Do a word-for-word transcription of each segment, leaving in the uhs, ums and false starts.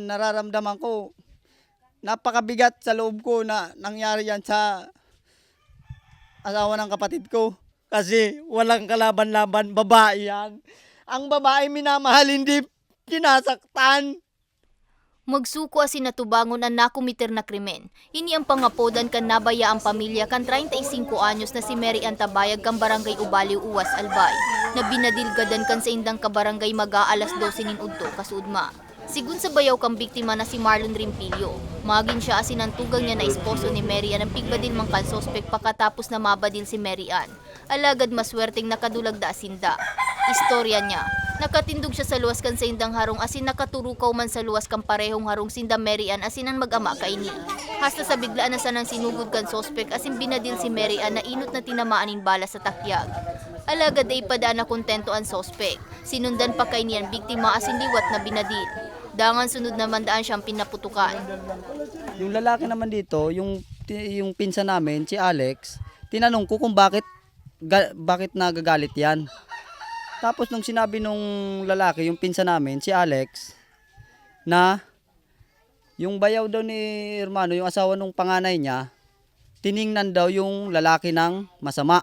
Nararamdaman ko, napakabigat sa loob ko na nangyari yan sa asawa ng kapatid ko. Kasi walang kalaban-laban, babae yan. Ang babae minamahal, hindi sinasaktan. Magsuko asin atubangon an nakomiter na krimen. Ini an pangapodan kan nabayaang pamilya kan treinta y cinco anyos na si Mary Ann Tabayag kan Barangay Ubaliw, Uwas, Albay, na binadil gadan kan saindang kabarangay maga alas dose nin udto kasuodma. Sigun sa bayaw kan biktima na si Marlon Rimpilio, magin siya asin an tugang niya na esposo ni Mary Ann an pigbadil man kan suspek pakatapos na mabadil si Mary Ann. Alagad maswerteng nakadulag daa sinda. Istorya niya, nakatindog siya sa luwas kan saindang harong asin nakaturukaw man sa luwas kan parehong harong sinda Mary Ann asin an mag-ama kaini. Hasta sa biglaan na sanang sinugod kan suspek asin binadil si Mary Ann na enot na tinamaan nin bala sa takyag. Alagad dai pa daa nakontento an suspek. Sinundan pa kaini an biktima asin liwat na binadil. Dangan sunod naman daan siyang pinaputukan. Yung lalaki naman dito, yung ti yung pinsan namin, si Alex, tinanong ko kung bakit ga bakit nagagalit yan. Tapos nung sinabi nung lalaki, yung pinsan namin, si Alex, na yung bayaw daw ni hermano, yung asawa nung panganay niya, tiningnan daw yung lalaki ng masama.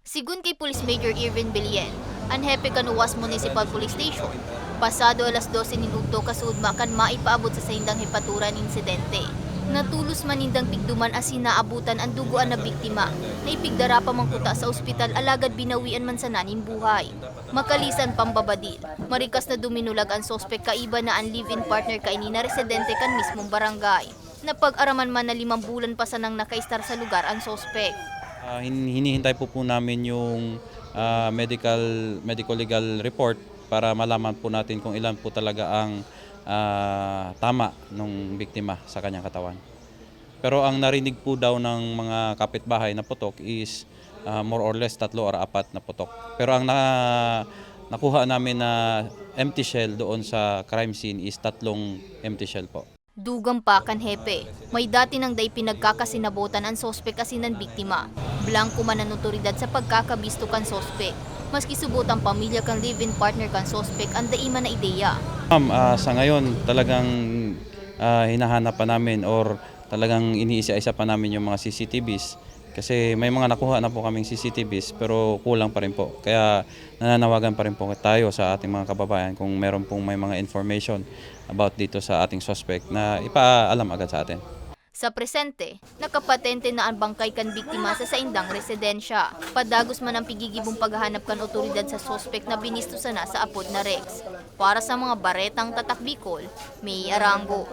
Sigun ki Police Major Irvin Belian, an hepe kan Uwas Municipal Police Station, pasado alas dose nin udto kasuodma kan maipaabot sa saindang hepatura an insidente. Natolos man nindang tigduman asin naabutan an dugoan na biktima, na ipigdara pa man kuta sa ospital alagad binawian man sana nin buhay. Makalisan pambabadil, marikas na duminulag an suspek kaiba na an live-in partner kaini na residente kan mismong barangay. Napag-araman man na limang bulan pa sanang nakaistar sa lugar an suspek. Ah, hin hinihintay po po namin yung, ah, medical medico-legal report para malaman po natin kung ilan po talaga ang, ah, tama nung biktima sa kanyang katawan. Pero ang narinig po daw ng mga kapitbahay na putok is, ah, more or less tatlo or apat na putok. Pero ang na nakuha namin na empty shell doon sa crime scene is tatlong empty shell po. Dugang pa kan hepe, may dati nang dai pinagkakasinabotan an suspek asin an biktima. Blangko man an otoridad sa pagkakabisto kan suspek, maski subot an pamilya kan live-in partner kan suspek an dai man na ideya. Ma'am, ah, sa ngayon talagang, ah, hinahanap pa namin or talagang iniisa-isa pa namin yung mga C C T Vs. Kasi may mga nakuha na po kaming C C T Vs pero kulang pa rin po. Kaya nananawagan pa rin po tayo sa ating mga kababayan kung meron pong may mga information about dito sa ating suspect na ipaalam agad sa atin. Sa presente, nakapatente na an bangkay kan biktima sa saindang residensya. Padagos man ang pigigibong paghahanap kan otoridad sa suspek na binisto sana sa apod na Rex. Para sa mga baretang Tatak Bicol, May Arango.